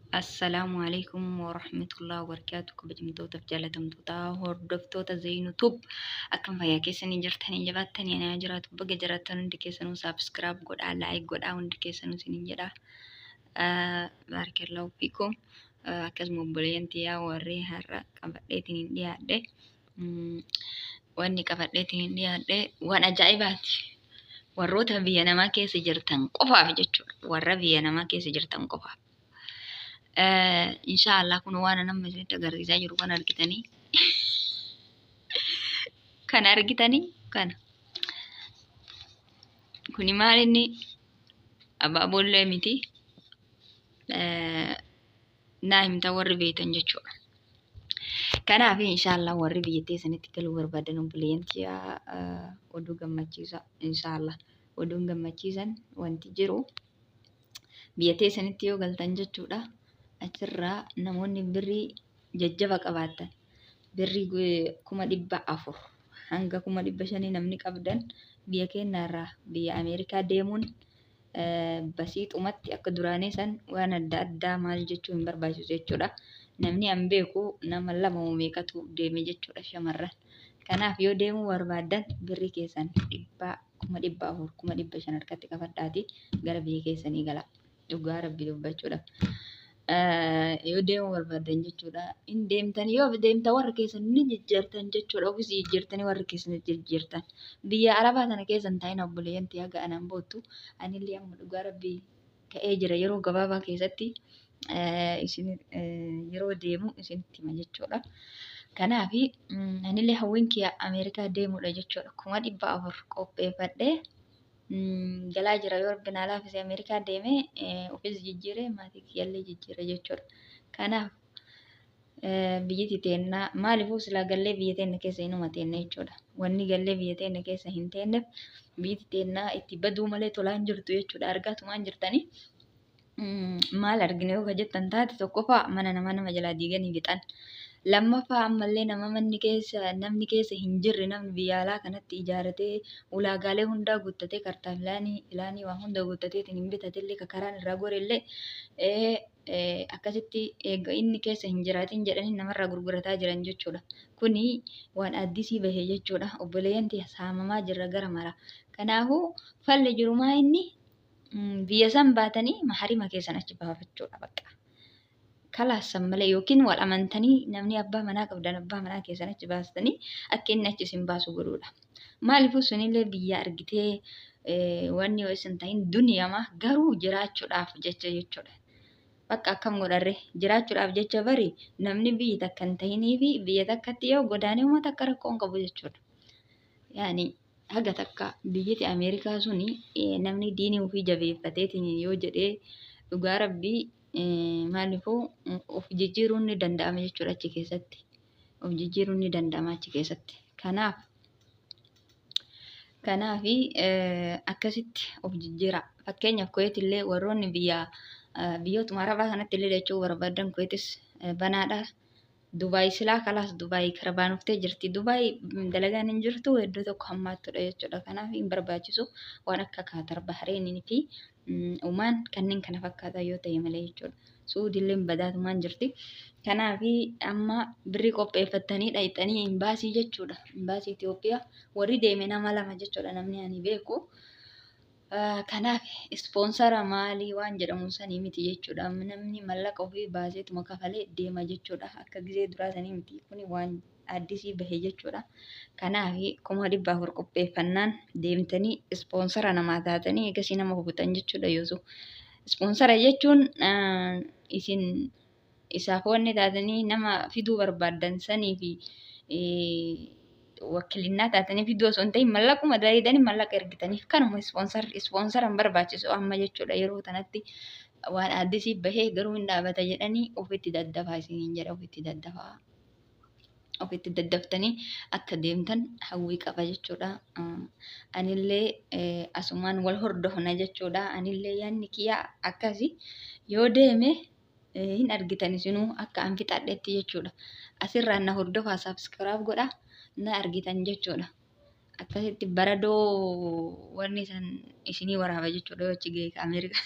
Assalaamu alaikum warahmatullahi wabarakatuh. Kabajamtootaaf jaalatamtoota hordoftoota Zeynu Tube, akkam fayyaa keessanii jirtanii jabaattanii anaa jiraatu baga jiraattan. Hundi keessanuu subscribe godhaa, like godhaa, hundi keessanuu isiniin jedha. Baarakallahu fiikum. Akkasuma obboleeyyan tiyyaa warri har'a qabadheetiin hin dhiyaadhe, wanni qabadheetiin hin dhiyaadhe waan ajaa'ibaati. Warroota biyya namaa keessa jirtan qofaaf jechuudha. Warra biyya namaa keessa jirtan qofaaf. Inshaallah kun waan nama isinitti agarsiisaa jiru kan argitanii, kan argitanii kana. Kuni maal inni? Abaaboollee miti. Naa himta warri beektan jechuudha. Kanaaf inshaallah warri biyya teessanitti galuu barbaadan, obboleeyyan tiyyaa, oduu gammachiisa inshaallah. Oduun gammachiisan wanti jiru biyya teessanitti yoo galtan jechuudha. Achirraa namoonni birrii jajjaba qabaattan, birrii 400,000 hanga 500,000 namni qabdan, biyya keenyarraa biyya Ameerikaa deemuun basiixumatti akka duraanii san waan adda addaa maal jechuu hin barbaachisu jechuudha. Namni an beeku nama lama moo meeqatu deeme jechuudha shamarran. Kanaaf yoo deemuu barbaaddan birrii keessan dhibbaa 400,000, 500,000 harkatti qabadhaati gara biyya keessanii gala. Dhugaa Rabbi dubbachuudhaaf. Yoo deemuu barbaaddan jechuudha. In deemtan, yoo deemtan warra keessan ni jijjiirtan jechuudha. Ofis jijjiirtanii warra keessan jijjiirtan. Biyya Arabaa tana keessa hin taa'in, obboleeyyan tiyyaa, ga'anaan boottu. Anillee amma dhugaa Rabbii ka'ee jira, yeroo gabaabaa keessatti isin yeroo deemu isinitti hima jechuudha. Kanaaf anillee hawwiin kiyya Ameerikaa deemuudha jechuudha. 400,000 qopheeffadhee galaa jira. Yoo Rabbi naa laafise Ameerikaa deemee ofis jijjiiree maatii kiyyallee jijjiire jechuudha. Kanaaf biyyatti teennaa maaliifuu silaa gallee biyya teenna keessa inuma teenna jechuudha. Wanni gallee biyya teenna keessa hin teenneef biyyatti teennaa itti baduu malee tolaa hin jirtu jechuudha. Argaatumaan jirtanii. Maal argine yoo jettan taate, tokkoffaa mana namaa nama jalaa diiganii fixan. Lammaffaa ammallee nama manni keessa namni keessa hin jirre, namni biyya alaa kanatti ijaaratee ulaagaalee hundaa guuttatee, kartaa pilaanii waa hunda guuttateetiin hin bitatellee, ka karaan irraa gorellee akkasitti eega inni keessa hin jiraatin jedhanii namarraa gurgurataa jiran jechuudha. Kuni waan addisii bahe jechuudha. Obboleeyyan tiyya, saamamaa jirra gara mara. Kanaafuu falli jiru maa inni? Biyya san baatanii maharima keessan achi baafachuudha bakka. Kalaassan malee yookiin wal amantanii namni abbaa manaa qabdan abbaa manaa keessan achi baastanii akka inni achi isin baasu godhuudha. Maaliifuu sunillee biyya argitee wanni yoo isin ta'in duniyama garuu jiraachuudhaaf jecha jechuudha. Bakka akkam godharre, jiraachuudhaaf jecha bari namni biyyi takka hin ta'inii fi biyya takkatti yoo godaanee uummata akka rakkoo hin qabu jechuudha. Yaani haga takka biyyiti Ameerikaa suni namni diinii ofii jabeeffateetiin yoo jedhee, dhugaa Rabbii maaliifuu of jijjiiruun ni danda'ama jechuudha achi keessatti. Of jijjiiruun ni danda'ama achi keessatti. Kanaafi akkasitti of jijjiira. Fakkeenyaaf Kuweet illee warroonni biyya biyyootuma Arabaa kanatti illee jechuu barbaadan, Kuweetis banaadha. Dubaay silaa kalaas Dubaay karabaanuftee jirti. Dubaay dalagaan hin jirtu, iddoo tokko hammaattudha jechuudha. Kanaaf hin barbaachisu, waan akka Kaatar, Bahreenii fi Umaan kanneen kana fakkaatan yoo ta'e malee jechuudha. Suudiilleen badaatumaan jirti. Kanaaf amma birrii qopheeffattanii dhayxanii imbaasii jechuudha. Imbaasii Itoophiyaa warri deeme nama lama jechuudha namni ani beeku. Kanaaf ispoonsara maalii waan jedhamu sanii miti jechuudha. Namni mallaqa ofii baaseetuma kafalee deema jechuudha. Akka gizee duraa sanii miti. Kuni waan addisii bahe jechuudha. Kanaaf 400,000 qopheeffannaan deemtanii ispoonsara namaa taatanii egasii nama hubutan jechuudha yoosu. Ispoonsara jechuun isin isaaf wanni taatanii nama fiduu barbaaddan sanii fi wakkilinnaa taatanii fiduu osoo hin ta'in mallaquma dalaydanii mallaqa ergitaniif kanuma ispoonsarri. Ispoonsara hin barbaachisu amma jechuudha yeroo tanatti. Waan addisii bahee garuu hin dhaabata jedhanii, ofitti daddafaa isiniin jedha, ofitti daddafaa. Ofitti daddaftanii akka deemtan hawwii qaba jechuudha. Anillee asumaan wal hordofna jechuudha. Anillee yaadni kiyya akkasi, yoo deeme hin argitan isinuu akka an fixadhetti jechuudha. Asirraan na hordofaa, subscribe godhaa, na argitan jechuudha. Akkasitti baradoo wanni san isinii waraaba jechuudha yoo achi ga'e Ameerikaa.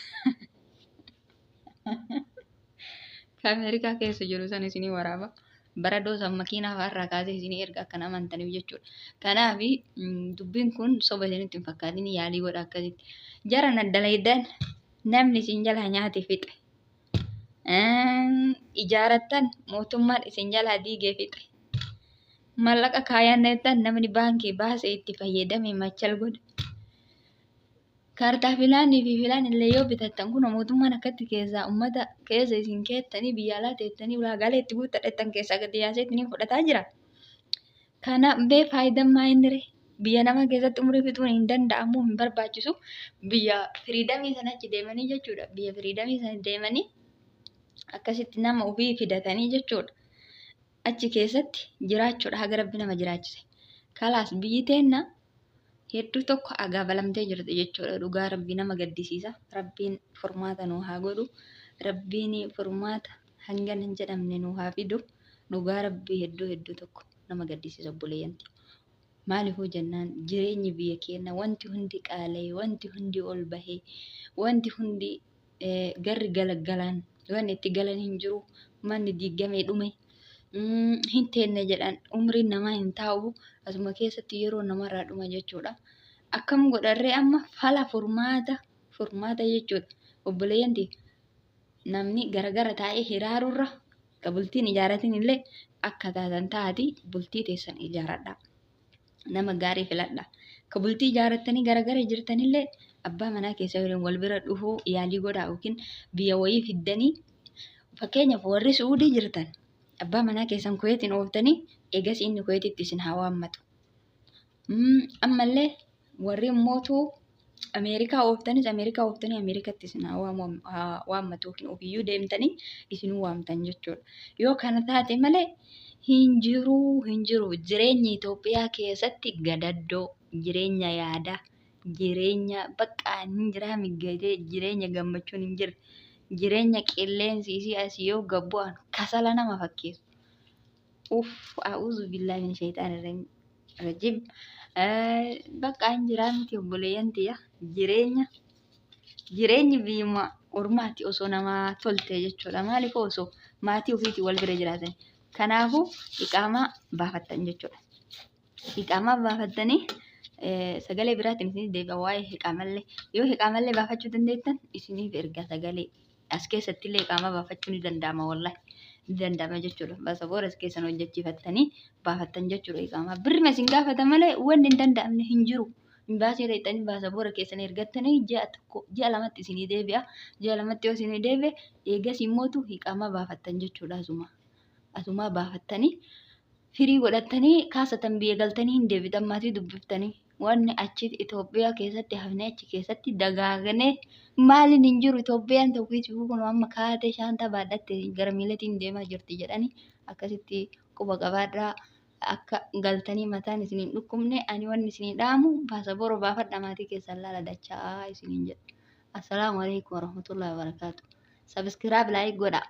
Ka Ameerikaa keessa jiru san isinii waraaba. Baradoo san makiinaa fa'aarraa kaasee isinii erga akka nama amantaniif jechuudha. Kanaaf dubbiin kun soba isinitti hin fakkaatin, yaalii godha akkasitti. Jara naddalaydan namni isin jalaa nyaate fixe. Ijaarattan mootummaan isin jalaa diigee fixe. Mallaqa kaayanneettan namni baankii baase itti fayyadame machal godhe. Kaartaa filaanii fi filaan illee yoo bitattan kun mootummaan akkatti keessaa uummata keessa isin keettanii biyya alaa teettanii ulaagaalee itti guuttadhettan keessaa gadi yaasee ittiin fudhataa jira. Kana bee faayidaan maa inni ree? Biyya namaa keessatti umurii fixuun hin danda'amu, hin barbaachisu. Biyya freedomii sana achi deemanii jechuudha. Biyya freedomii sana deemanii akkasitti nama ofii fidatanii jechuudha. Achi keessatti jiraachuudha haga rabbi nama jiraachise. Kalaas biyyi teenna hedduu tokko agaabalamtee jirti jechuudha. Dhugaa rabbi nama gaddisiisa. Rabbiin furmaata nu haa godhu. Rabbiin furmaata hangana hin jedhamne nu haa fidu. Dhugaa rabbii hedduu hedduu tokko nama gaddisiisa obboleeyyanti. Maaliifuu jennaan jireenyi biyya keenya wanti hundi qaala'ee, wanti hundi ol bahee, wanti hundi garri galagalaan wanni itti galan hin jiru, manni diigamee dhume, hin teenne jedhan, umriin namaa hin taa'u, asuma keessatti yeroo namarraa dhuma jechuudha. Akkam godharree amma fala furmaata furmaata jechuudha. Obboleeyyanti namni garagara taa'ee hiraarurra ka bultiin ijaaratin illee akka taatan taati bultii teessan ijaaradha. Nama gaarii filadha. Ka bultii ijaarattanii garagara jirtanillee abbaa manaa keessa waliin wal bira dhufuu yaalii godhaa yookiin biyya wayii fiddanii, fakkeenyaaf warri Suudii jirtan abbaa manaa keessan Kuweetiin ooftanii eegas inni Kuweetitti isin haa waammatu. Ammallee warri mootuu Ameerikaa ooftanis Ameerikaa ooftanii Ameerikatti isin haa waammatu yookiin ofiiyyuu deemtanii isinuu waamtan jechuudha. Yoo kana taate malee hin jiru, hin jiru. Jireenya Itoophiyaa keessatti gadaddoo, jireenya yaadaa, jireenya bakka hin jiraa miggatee, jireenya gammachuun hin jirre, jireenya qilleensi isii asii yoo gabbu'an kasala nama fakkeessu. Uff, a'uuzu billaahi min shayxaani rajiim. Bakka hin jiraa miti obboleeyyan tiyya. Jireenya jireenyi biyyuma ormaati osoo namaa tolte jechuudha. Maaliif osoo maatii ofiitiin wal bira jiraatan. Kanaafuu iqaamaa baafattan jechuudha. Iqaamaa baafattanii sagalee biraatiin isinii deebi'a waa'ee iqaamallee. Yoo iqaamallee baafachuu dandeettan isiniif erga sagalee. As keessatti illee iqaamaa baafachuu ni danda'ama wallahi. Ni danda'ama jechuudha. Baasaboora as keessan hojjechiifattanii baafattan jechuudha iqaamaa. Birrima isin gaafata malee wanni hin danda'amne hin jiru. Imbaasii dhaqxanii baasaboora keessan ergattanii ji'a tokko ji'a lamatti isinii deebi'a. Ji'a lamatti yoo isinii deebi'e eegas immootu iqaamaa baafattan jechuudha asuma. Asumaa baafattanii firii godhattanii kaasatan biyya galtanii hin deebitan maatii dubbiftanii. Wanni achi Itoophiyaa keessatti hafnee achi keessatti dagaagnee maaliin hin jiru. Itoophiyaan tokkichi kun amma kaatee shaantaa baadhatte gara miilatiin deemaa jirti jedhanii akkasitti quba qabaadhaa. Akka galtanii mataan isin hin dhukkubne ani wanni isinii dhaamu baasaboora baafadha, maatii keessan laala dachaa isiniin jedha. Assalaamu alaikum warahmatullahi wabarakatuh. Subscribe, like godhaa.